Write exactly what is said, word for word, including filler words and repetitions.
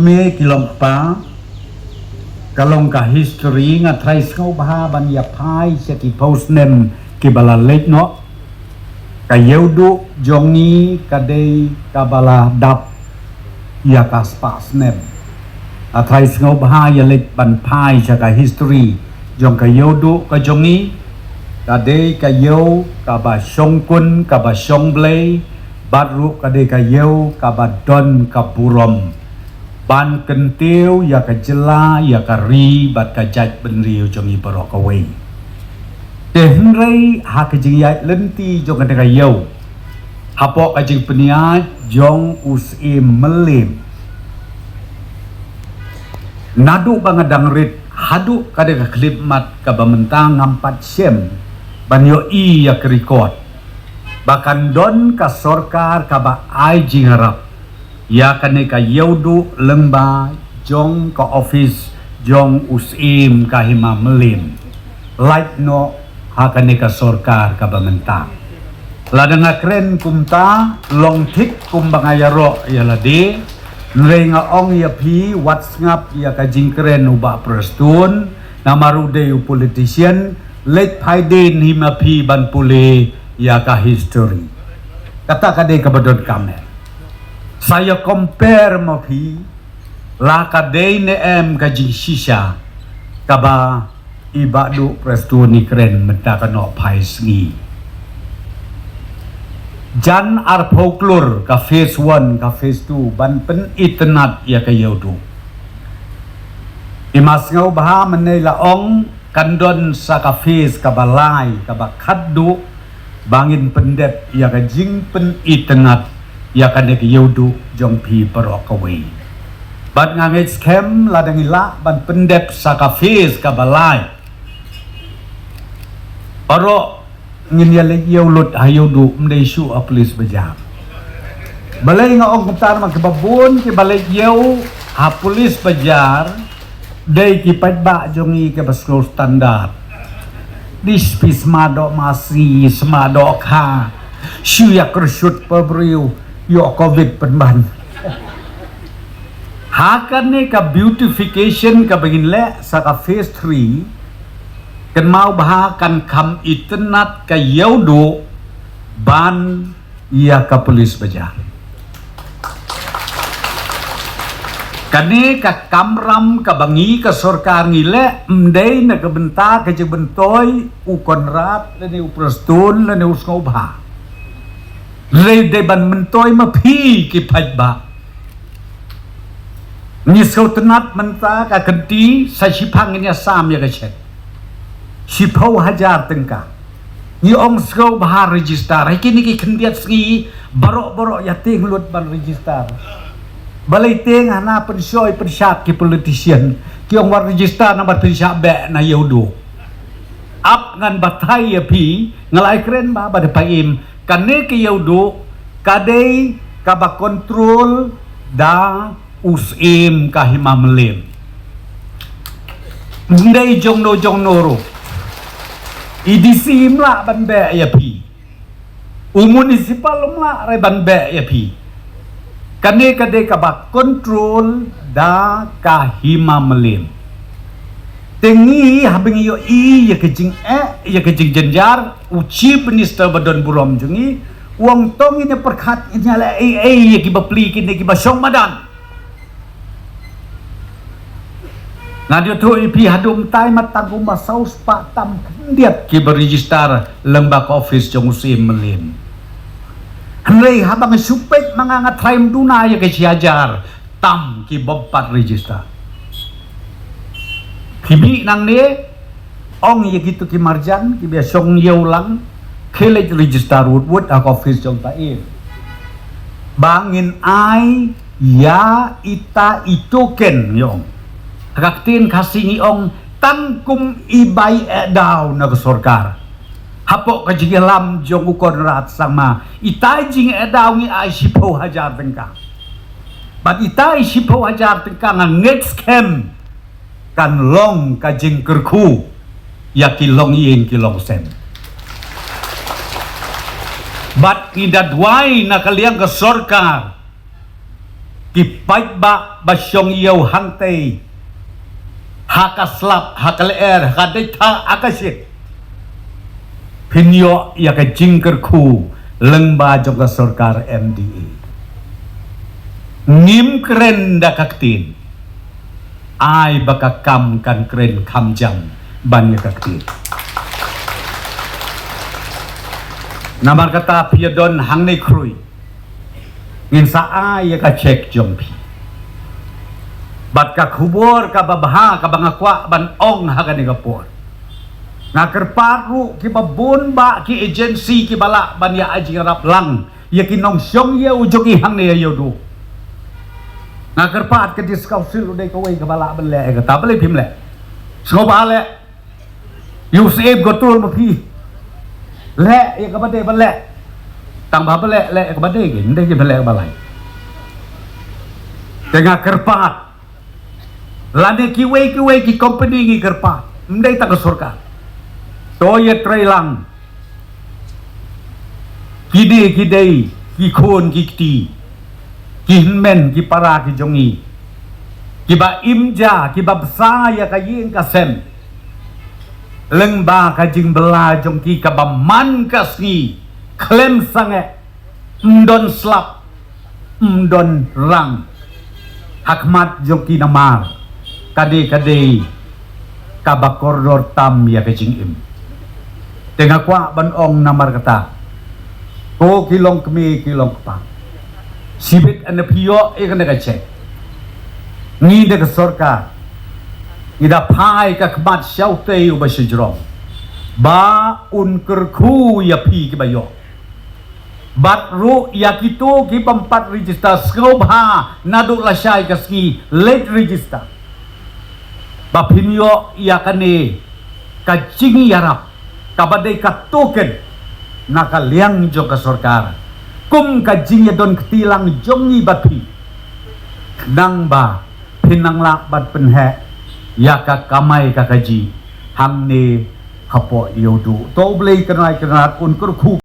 Me ki long kpa, ka long ka history. Nga trai sngewbha ban ïa phai sha ki phew snem kiba la leit noh. Ka Ïewduh jong ngi ka dei kaba la dap ïa ka spah snem. Nga trai sngewbha ïa leit ban phai sha ka history jong ka Ïewduh ka jong ngi. Ka dei ka ïew kaba shongkun, kaba shongblei, bad ruh ka dei ka ïew kaba don ka burom ban kyntiew ïa ka jylla, ïa ka ri bad ka jaitbynriew jong ngi baroh kawei. Te hynrei ha ka jingïaid lynti jong kane ka ïew, hapoh ka jingpynïaid jong u Syiem Mylliem, naduh ba nga dang rit haduh kane ka khyllipmat kaba mynta, ngam pat shem ban ïohi ïa ka record ba kan don ka sorkar kaba ai jingïarap ïa kane ka Ïewduh lyngba jong ka office jong u Syiem ka Hima Mylliem, lait noh ha kane ka sorkar kaba mynta. Lada nga kren kumta, long thik kumba nga ïaroh ïa lade. Hynrei nga ong ïa phi, wat sngap ïa ka jingkren u Bah Prestone, namar u dei u politician. Leit phai dien hi ma phi ban pule ïa ka history. Kata ka dei kaba donkam eh. Sa ïa compare ma phi, la ka dei ne em ka jingshisha kaba i Bah Duh Prestone i kren mynta ka nohphai sngi. Jan arphew klur ka phase one, ka phase two, ban pynitynnad ïa ka Ïewduh. I ma sngewbha mynne la ong kan don sa ka phase kaba lai, kaba khatduh, ba ngin pyndep ïa ka jingpynitynnad ïa kane ka Ïewduh jong phi baroh kawei. Bad nga ngeit skhem lada ngi lah ban pyndep sa ka phase kaba lai, baroh ngin ïa leit ïew lut ha Ïewduh, ym dei shuh ha Police Bazar. Balei nga ong kumta? Namar kiba bun kiba leit ïew ha Police Bazar dei ki paidbah jong ngi kiba sngew standard. Dei spi sma doh masi, sma doh kha, shu ïa kyrshut pa briew, ïoh covid pynban. Ha kane ka beautification kaba ngin leh sa ka phase three, kynmaw bha kan kham itynnad ka Ïewduh ban ïa ka Police Bazar. Kane ka kamram kaba ngi ka sorkar ngi leh, ym dei na ka bynta ka jingmyntoi u Conrad lane u Prestone lane u sngewbha. Dei, dei ban myntoi ma phi ki paidbah. Ngi sngewtynnad mynta ka kynti sa shiphang ngin ïa sam ïa ka cheque. Shiphew hajar tyngka. Ngi ong sngewbha register. Ha kine ki khyndiat sngi baroh baroh ïa tieng lut ban register. Balei tieng? Hana pynshoi pynshad ki politician. Ki ong wat register namar pynshad beh na Ïewduh. Ap ngan batai ïa phi, nga la ai kren bha ba da pha im, kane ka Ïewduh ka dei kaba control da u Syiem ka Hima Mylliem. Ym dei jongno jongno ruh. I D C ym lah ban beh ïa phi. U municipal ym lah re ban beh ïa phi. Kane ka dei kaba control da ka Hima Mylliem. Te ngi haba ngi ïohi ïa ka jingeh, ïa ka jingjynjar, u Chief Minister ba don burom jong ngi u ong to ngin ïa pyrkhat, ngin ïa leh ei ei ïa kiba pli kine kiba shong madan. Nga ïathuh ïa phi, haduh mynta mat tang kumba saw spah tam khyndiat kiba register lyngba ka office jong u Syiem Mylliem. Hynrei haba nga shu peit ma nga, nga tharai ym duna ïa ka shi hajar tam ki bym pat register. Phi mih nangne, ong ïa kito ki marjan kiba shong ïew lang, khie leit register wut wut ha ka office jong ta im. Ba ngin ai ïa ita i token, ngi ong. Ha ka ktien Khasi ngi ong tang kum i bai eh daw na ka sorkar. Hapoh ka jingïalam jong u Conrad Sangma, ita i jingeh daw ngi ai shiphew hajar tyngka. Bad ita i shiphew hajar tyngka nga ngeit skhem kan long ka jingkyrkhu ïa ki longïing ki longsem. Bad ngi da duwai na ka liang ka sorkar, ki paidbah ba shong ïew hangtei, ha ka slap, ha ka lyer, ha ka dei tha, ha ka shit, phin ïoh ïa ka jingkyrkhu lyngba jong ka sorkar M D A. Ngim kren da ka ktien, ai ba ka kam kan kren kham jam ban ïa ka ktien. Namar kata phi ïa don hangne khrui, ngin sa ai ïa ka cheque jong phi. Bad ka khubor kaba bha kaba nga kwah ban ong ha kane ka por, nga kyrpad ruh kiba bun bah ki agency kiba lah ban ïa ai jingïarap lang ïa ki nongshong ïew jong ngi hangne ha Ïewduh. Nga kyrpad ka District Council u dei kawei kaba lah ban leh ïa kata, balei phim leh? Sngewbha leh. Ïa u syiem ko tur ma phi. Leh ïa kaba dei ban leh. Tang ba ba leh, leh ïa kaba dei, ym dei ïa ba leh kaba lai. Te nga kyrpad, lane kiwei kiwei ki company ngi kyrpad, ym dei tang ka sorkar. To ïatrei lang. Kine ki dei ki khun ki kti, ki hynmen ki para ki jong ngi, kiba im ja, kiba bsa ïa ka ïing ka sem, lyngba ka jingbylla jong ki kaba man ka sngi khlem sangeh, ym don slap, ym don rang ha khmat jong ki namar ka dei, ka dei kaba kordor tam ïa ka jingim. Te nga kwah ban ong namar kata, ko ki longkmie ki longkpa, shibit haba phi ïoh ïa kane ka cheque, ngi da ka sorkar ngi da phai ka khmat sha utei uba shajrong ba un kyrkhu ïa phi kiba ïoh. Bad ruh ïa kito ki bym pat register, sngewbha naduh lashai ka sngi leit register, ba phin ïoh ïa kane ka jingïarap kaba dei ka token na ka liang jong ka sorkar, kum ka jingïadon kti lang jong ngi bad phi, khnang ba phin nang lah ban pynheh ïa ka kamai ka kajih hangne hapoh Ïewduh. To U Blei Trai Kynrad un kyrkhu